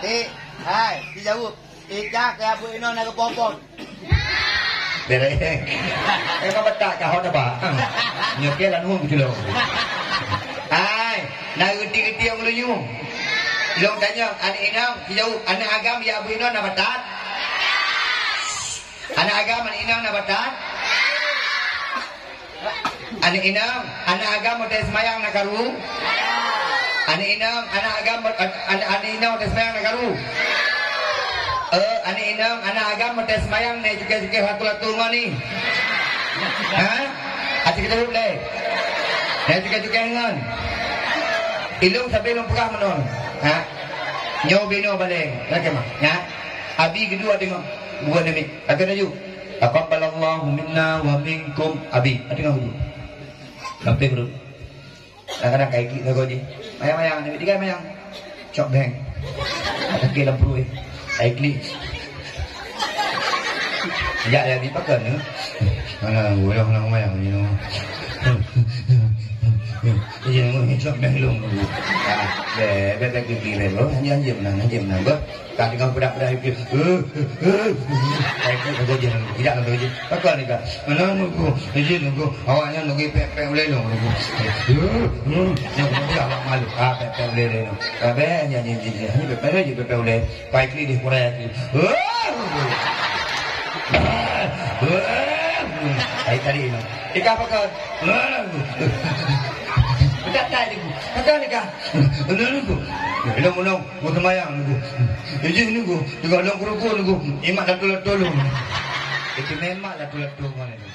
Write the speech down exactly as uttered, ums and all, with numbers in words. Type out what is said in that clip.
Eh, hai, sijaweueb. Eh, cah, keu Abu Inong na geupoh-poh. Bereng. Emang betak kah hot apa? Nyoe keu lan hong tulông. Hai, na geuti-geuti nyang meulunyueng. Lôn tanyong, aneuk inong, sijaweueb, aneuk agam ya Abu Inong na batat? Aneuk agam, aneuk inong na batat? Aneuk inong, aneuk agam watèe seumayang na karu? Aneuk inong, aneuk agam, aneuk, aneuk inong watèe seumayang na karu? Eh, aneuk inong, aneuk agam watèe seumayang na cuké-cuké lato-lato ngon ni? Ha? Até kita dulu deh. Na cuké-cuké ngon. Ilông sabe lôn peugah meunoe. Ha? Nyoe binoe baleng. Lagèe mah. Ha? Abi keudua tengok. Bukan demi. Kata laju. Taqabbalallahu minna wa minkum. Abi, tengok dulu. Sampai dulu. Kadang-kadang kai klik lagu jih. Mayang-mayang, ni tiga mayang. Cok beng. Kaki lam perut. Kai klik. Sejak dia habis pakai ni. Mana orang orang mayang ni. Iya, ni cok beng lu. Ah, be, be, be, be, be, be, be, anjing, anjing, menang, anjing, menang. Ka teungoh peudak-peudak, eh, eh, eh. Hai, tu lagu jih, tidak lagu jih. Pakon ni, Kak? Mana nunggu? Izin nunggu. Awak nyan nunggu pek-pek ulèe lôn nunggu. Eh, eh. Nyan nunggu awak malu. Ah, pek-pek ulèe lôn. Ah, bèk nyan, nyan, nyan, nyan. Ni pek-pek laju, pek-pek ulèe. Pai klik di kurai aku. Eh. Eh. Hai, tadi ni. Ika pakon? Eh. Pakon ni, Kak? Mana nunggu? Ulông, ulông. Gua seumayang nunggu. Ijih nunggu. Teuka lôn keurukuk nunggu. Imat lato-lato lôn. Itu memang lato-lato ngon itu.